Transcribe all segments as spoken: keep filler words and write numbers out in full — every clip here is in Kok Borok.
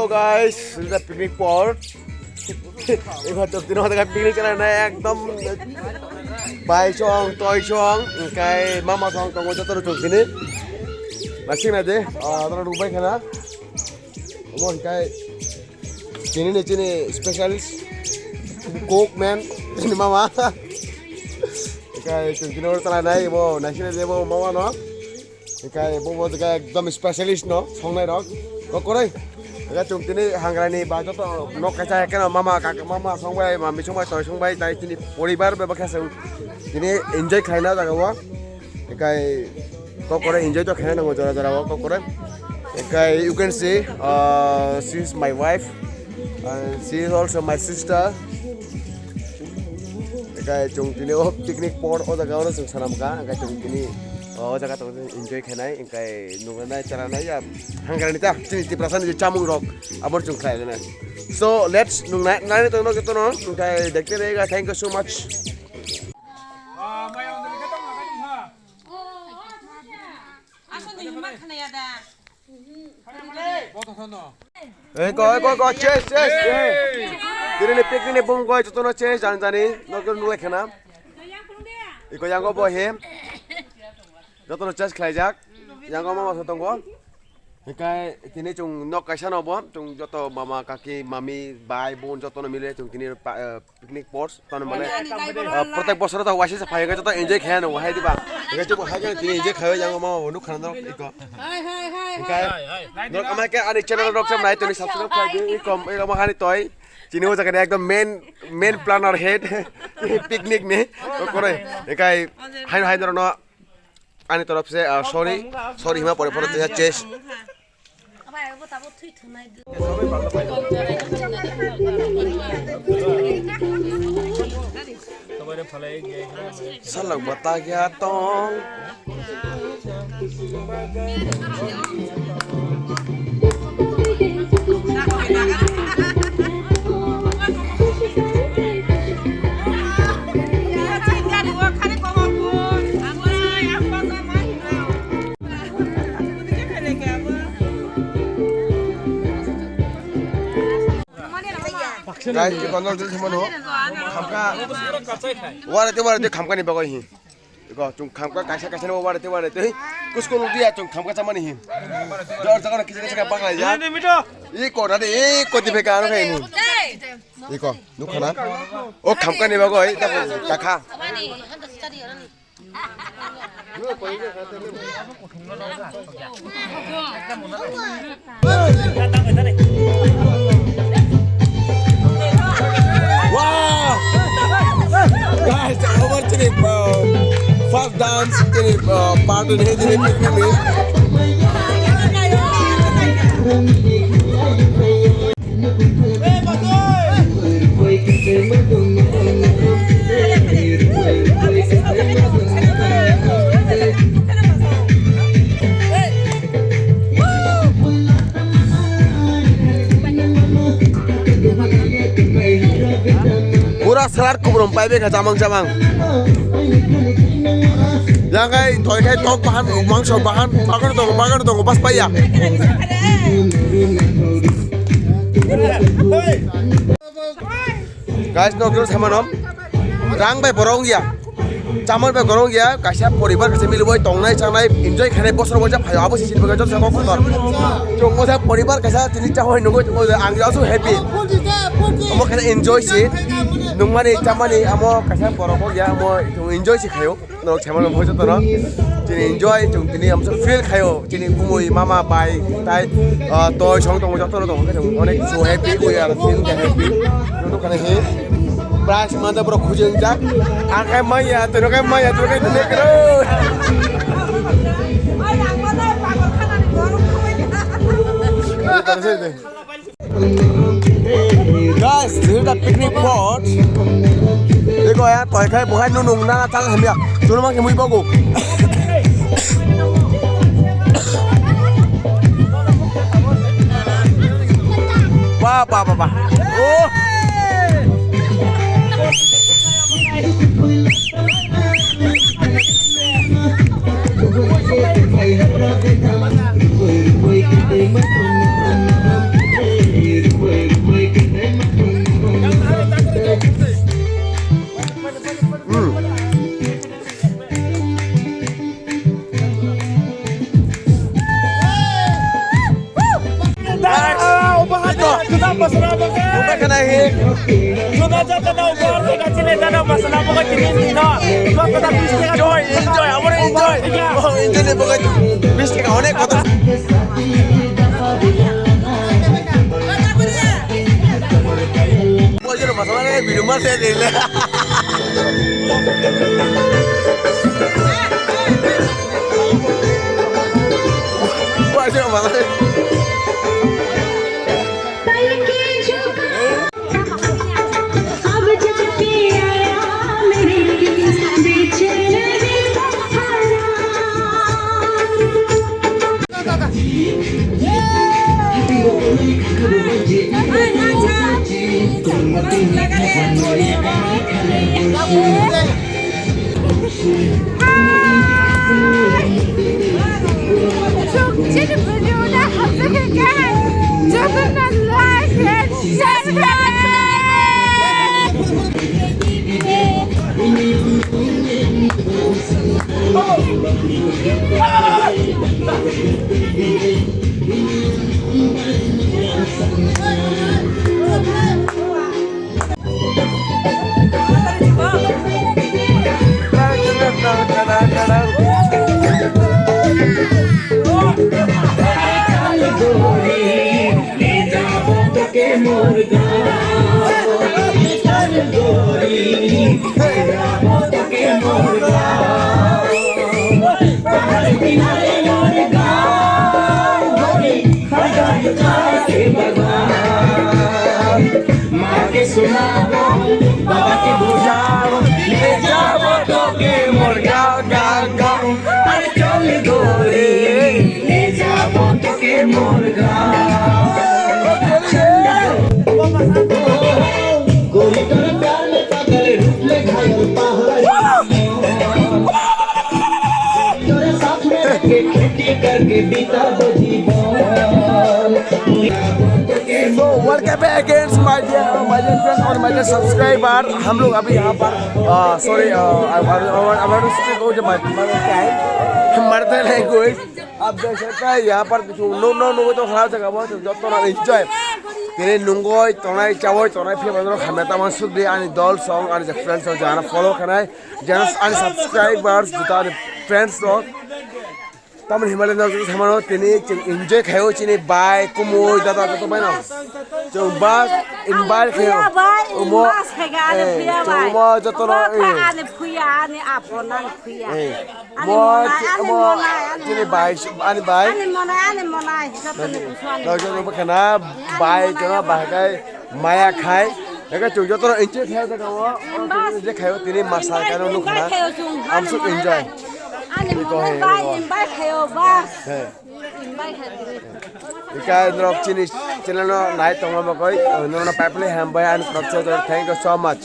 Guys, the picnic spot. Eba to tino daga picnic chalai na ekdom bai song, toi song, kai mama song tongo joto rok tong tini. Masing na de, ah, tara ruk bai khana. Omo kai chini ni chini specialist cook man chini mama. Kai tong tino chalai na ebo, nasing na de ebo mama no. Hikai bo bo jaga ekdom specialist no songnai rok. Kokoroi. Hikai chwng tini hangrani ba joto nok kaisa keno mama kaka mama songbai mami songbai toi songbai tai tini poribar bebakhe chwng tini enjoy khlaina jaga o. Hikai kokoroi enjoy to khlaina nango jora jora o kokoroi. Hikai you can see, uh, she is my wife and she is also my sister. Hikai chwng tini o picnic spot o jaga o chwng sanam kha hikai chwng tini o jaga tong enjoy khainai, hikai nuknai, chananai, ya, hangrani ta, chini Tiprasa ni chamung rok, abo chwng khlai nai. So, let's nuknai, nai tongno jotono, hikai dekhte rahega, thank you so much. Aswk ni hwnma khna ya da. Eko, eko, eko, chase, chase. Tini ni picnic ni bung koi jotono chase, jani, jani, nokno nulai khana. Eko, yango bo he. Jotono chase khlaijak. Yango mama so tongo. Hikai tini chwng nok kaisa no bo, chwng joto mama, kaki, mami, bai, bon jotono mile chwng tini pa-, eh, picnic spot, tamo mane, ah, protek bosoro to waisa phai joto enjoy khaino wahai diba. Hikai chwng hai tini enjoy khayo yango mama bo nuk khana iko. Hai, hai, hai, hai. Hikai nok ama ke ani channel rok sam nai tini subscribe khai di, iko, iko ma hani toi. Chini o jaga ni ekdom main, main planner head picnic ni. Kokoroi. Hikai hai, hai dorono Ani torop se, ah, sorry, sorry hima pore pore teha chase. Salak bata gya tong. Guys, chikon dol dol thumano. Khamkha. Wara te wara te khamkha ni bagwi hi. Iko, chwng khamkha kaisa kaisa no wara te wara te. Kusko no dia chwng khamkha chamani hi. Jor jaga kisa kisa bakla ya. Iko, nade, iko, dibe ka ano khaini. Iko, nukhana. O khamkha ni bagwi, takha. Wow! Guys, over chini, uh, first dance chini, uh, part in chini picnic ni. Pura salad kubrum pai beka chamang chamang. Yang kai toi kai tok bahan, mangso bahan, bagan tongo, bagan tongo, bas paiya. Guys, no kilo samano. Rang bai borok ya. Chamar bai borok ya. Kaisa poribar kaisa mili bai tongnai chanai enjoy khainai bosor bosor phaio abo sisi bai joto sakok kotor. Chwng mosa poribar kaisa tini chahoi nungoi tongo ang also happy. Omo khaina enjoy si. Nungmani chamani amo kaisa borok ya amo enjoy si khaio. Norok saimano bo jotono chini enjoy chwng tini amsa feel khaio chini bumui mama bai tai, ah, toi song tongo jotono tongo khe chwng onek so happy we are feel the happy. Joto khana hi prize manda borok khujung jak ang khai maya tino khai maya tino khai tino kro. Guys, this is the picnic spot. Iko ya, toi khai buhai nunung na tal hamya. Tunu mang kemui bogo. Ba ba ba ba. Oh. Buka kena he. Joda jata na ubar to gachi le jana masala buka tini dino. Buka kota bis taka. Enjoy, enjoy, amore enjoy. Oh, enjoy le buka. Bis taka onek kota. Buka jana masala le bidu mas ya dile. Buka jana masala. माँ के सुनाओ, बाबा के बुझाओ, ले जाओ तो के मोर गाँव, गाँव, गाँव। अरे चल गोरी, ले जाओ तो के मोर गाँव। गोरी तोर प्यार में पागल, रूप में घायल पहाड़ी। तेरे साथ में रह के खेती करके बीता वो जीवन। So, welcome back again, my dear, my dear friends और my dear subscriber। हम लोग अभी यहाँ पर, आ, sorry, आ, I want, I want, I want to speak out my, my, क्या है? Mother language। आप देख सकते हैं, यहाँ पर जो लोग ना लोगों तो खराब जगह बहुत, जो तो ना enjoy। तेरे नुंगोय, तोनाई चावोय, तोनाई फिर बंदरो खामे तमन सुध भी आनी doll song, आनी friends song, जाना follow करना है। Just ani subscribers, juta ani friends rok. Tamoni himale no juta samano tini chwng enjoy khaio chini bai kumui dada joto bai no. Chwng bus invite khaio. Omo, eh, chwng omo joto no, eh. Ani phuya, ani apo nang phuya. Eh. Ani mo, monai, ani mo, monai, ani chini monai. Bai, ani bai. Ani monai, ani monai, joto ni busu ani. Doi joto monai. Bukhana bai jono bai kai. Maya khai, eka chwng jotono enjoy khai jaga o, je khaio tini masal kano nukha na, amsuk enjoy. Ani mone bai, bai khaio ba. He. Bai khai. Eka norok chini channel no nai tongma bagwi, norok no paipli hambai ani khoroksa jor, thank you so much.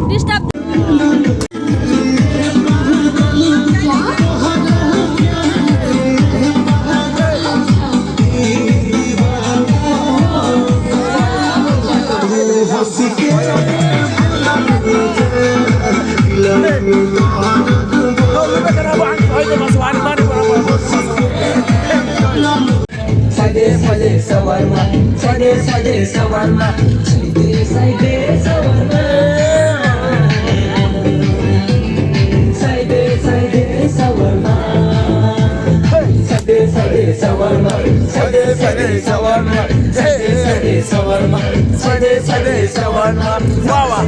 Disturb. Side, side, shawarma. Side, side, shawarma. Side, side, shawarma. Side, side, shawarma. Side, side, shawarma. Side, side, shawarma. Side, side, shawarma. Side, side, shawarma. Wawa.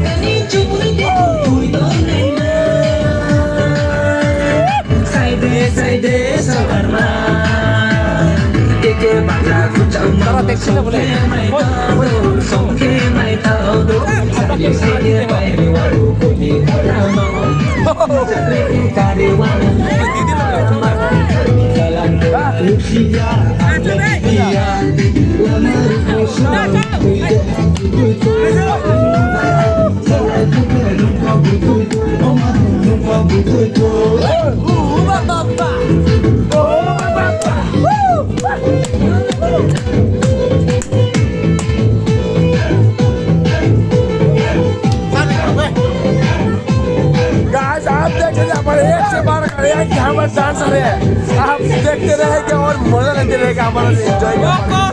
Saide, saide, sabarma. Eke bakla kuchang. Tara taxi na bole. Songke mai tao do. Saide, saide, pai waru kuni korama. Kare waru. Lucia, Lucia. Guys, आप देख रहे हैं हमारे एक से बारह का react, यहाँ पर dancer है। आप देखते रहेंगे और मजा लेते रहेंगे हमारा enjoy का।